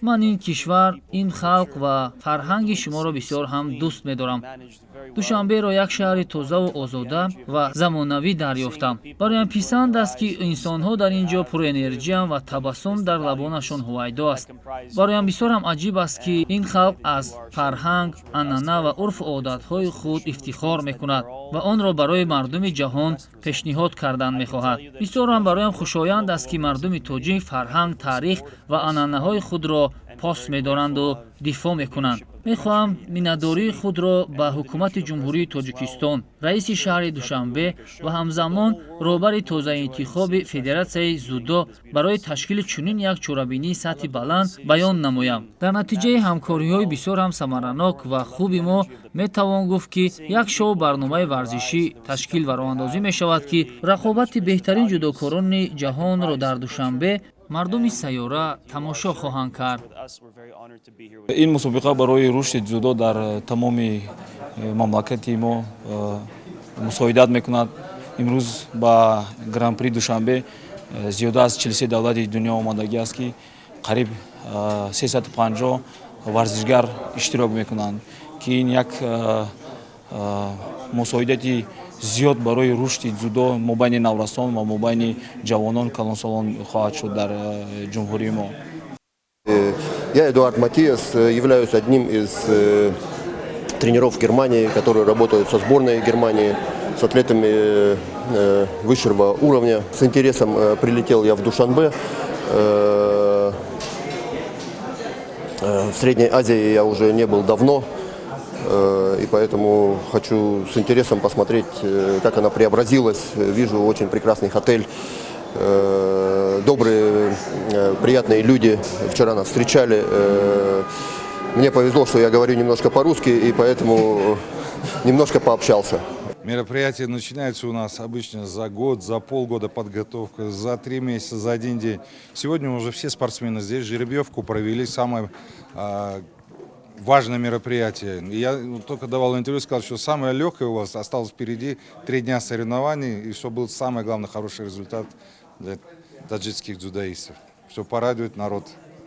Ман ин кишвар, ин халқ ва фарҳанги шуморо бисёр ҳам дӯст медорам. Душанберо як шаҳри тозаву озода ва замонавӣ дарёфтам. Бароям писанд аст, ки инсонҳо дар ин ҷо пурэнерҷиянд ва табассум дар лабонашон ҳувайдо аст. Бароям бисёр ҳам аҷиб аст, ки ин халқ аз фарҳанг, анъана ва урфу одатҳои худ ифтихор мекунад ва онро барои мардуми ҷаҳон пешниҳод кардан мехоҳад. Бисёр ҳам бароям хушоянд аст, ки мардуми тоҷик фарҳанг, таърих ва анъанаҳои худро пос медоранду дифоъ мекунанд. Мехоҳам миннатдории худро ба Ҳукумати Ҷумҳурии Тоҷикистон, раиси шаҳри Душанбе ва ҳамзамон роҳбари тозаинтихоби Федератсияи дзюдо барои ташкили чунин як чорабинии сатҳи баланд баён намоям. Дар натиҷаи ҳамкориҳои бисёр ҳам самаранок ва хуби мо метавон гуфт, ки як шоу барномаи варзишӣ ташкил ва роҳандозӣ мешавад, ки рақобати беҳтарин ҷудокорони ҷаҳонро дар Душанбе мардуми сайёра тамошо хоҳанд кард. Ин мусобиқа барои рушди дзюдо дар тамоми мамлакати мо мусоидат мекунад. Имрӯз ба Гран-при Душанбе зиёда аз 43 давлати дунё омадагӣ аст, ки қариб 350 варзишгар иштирок мекунанд, ки ин як мусоидати зиёд барои рушди дзюдо мобайни наврасон ва мобайни ҷавонон, калонсолон хоҳад шуд дар ҷумҳурии мо. Я, Эдуард Матиас, являюсь одним из тренеров Германии, которые работают со сборной Германии, с атлетами высшего уровня. С интересом прилетел я в Душанбе. В Средней Азии я уже не был давно, и поэтому хочу с интересом посмотреть, как она преобразилась. Вижу очень прекрасный отель, добрые, приятные люди вчера нас встречали. Мне повезло, что я говорю немножко по-русски, и поэтому немножко пообщался. Мероприятие начинается у нас обычно за год, за полгода подготовка, за 3 месяца, за один день. Сегодня уже все спортсмены здесь жеребьевку провели, самое важное мероприятие. Я только давал интервью, сказал, что самое легкое у вас осталось впереди, 3 дня соревнований, и что был самый главный хороший результат для таджикских дзюдоистов, чтобы порадовать народ.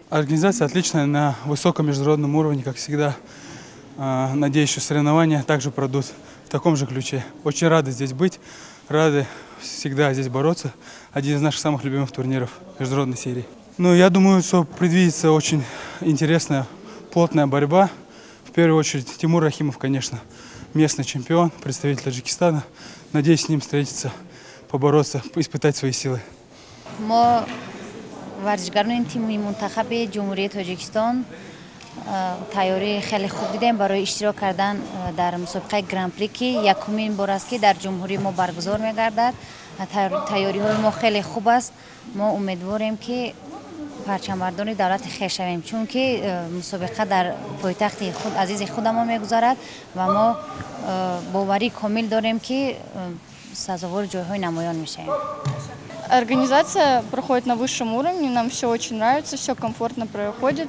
Организация отличная, на высоком международном уровне, как всегда. Надеюсь, что соревнования также пройдут в таком же ключе. Очень рады здесь быть, рады всегда здесь бороться. Один из наших самых любимых турниров международной серии. Ну, я думаю, что предвидится очень интересная, плотная борьба. В первую очередь Тимур Рахимов, конечно, местный чемпион, представитель Таджикистана. Надеюсь с ним встретиться, побороться, испытать свои силы. Мо, варзишгарони тими мунтахаби Ҷумҳурии Тоҷикистон, тайёрии хеле хуб дидем барои иштирок кардан дар мусобиқаи Гран-при, ки якумин бор аст, ки дар ҷумҳурии мо баргузор мегардад. Тайёриҳои мо хеле хуб аст. Мо умедворем, ки парчамбардори давлати хеш шавем, чунки мусобиқа дар пойтахти худ азизи худамон мегузарад ва мо боварии комил дорем, ки сазовори ҷойҳои намоён мешавем. Организация проходит на высшем уровне, нам все очень нравится, все комфортно проходит,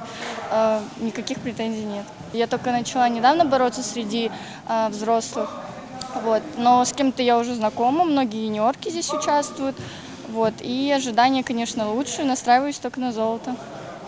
никаких претензий нет. Я только начала недавно бороться среди взрослых, вот, но с кем-то я уже знакома, многие юниорки здесь участвуют, вот, и ожидания, конечно, лучше, настраиваюсь только на золото.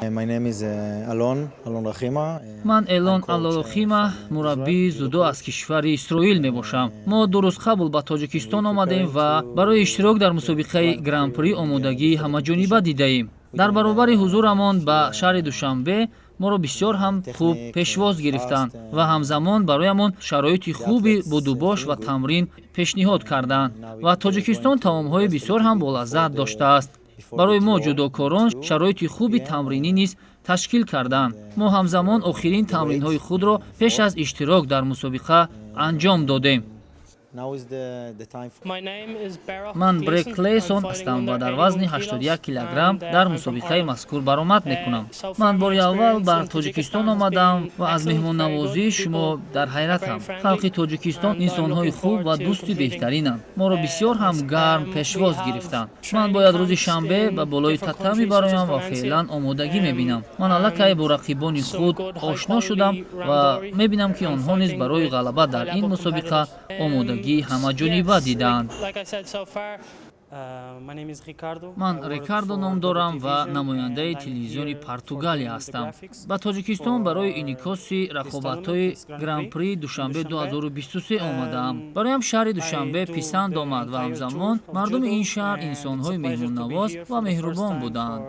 My name is Alon, Alon Rahima. Ман Элон Аллорохима, мураббии дзюдо аз кишвари Исроил мебошам. Мо 2 рӯз қабл ба Тоҷикистон омадем ва барои иштирок дар мусобиқаи Гран-при омодагии ҳамаҷониба дидаем. Дар баробари ҳузурамон ба шаҳри Душанбе моро бисёр ҳам хуб пешвоз гирифтанд ва ҳамзамон бароямон шароити хуби будубош ва тамрин пешниҳод карданд. Ва Тоҷикистон таомҳои бисёр ҳам болаззат доштааст. Барои мо, ҷудокорон, шароити хуби тамринӣ низ ташкил карданд. Мо ҳамзамон охирин тамринҳои худро пеш аз иштирок дар мусобиқа анҷом додем. Ман Брек Клейсон ҳастам ва дар вазни 81 килограмм дар мусобиқаи мазкур баромад мекунам. Ман бори аввал ба Тоҷикистон омадам ва аз меҳмоннавозии шумо дар ҳайратам. Халқи Тоҷикистон инсонҳои хуб ва дӯсти беҳтаринанд. Моро бисёр ҳам гарм пешвоз гирифтанд. Ман бояд рӯзи шанбе ба болои татами бароям ва феълан омодагӣ мебинам. Ман аллакай бо рақибони худ ошно шудам ва мебинам, ки онҳо низ барои ғалаба дар ин мусобиқа омодагии ҳамаҷониба дидаанд. Ман Рикардо ном дорам ва намояндаи телевизиони Португалия ҳастам. Ба Тоҷикистон барои инъикоси рақобатҳои Гран-прии Душанбе 2023 омадаам. Бароям шаҳри Душанбе писанд омад ва ҳамзамон мардуми ин шаҳр инсонҳои меҳмоннавоз ва меҳрубон буданд.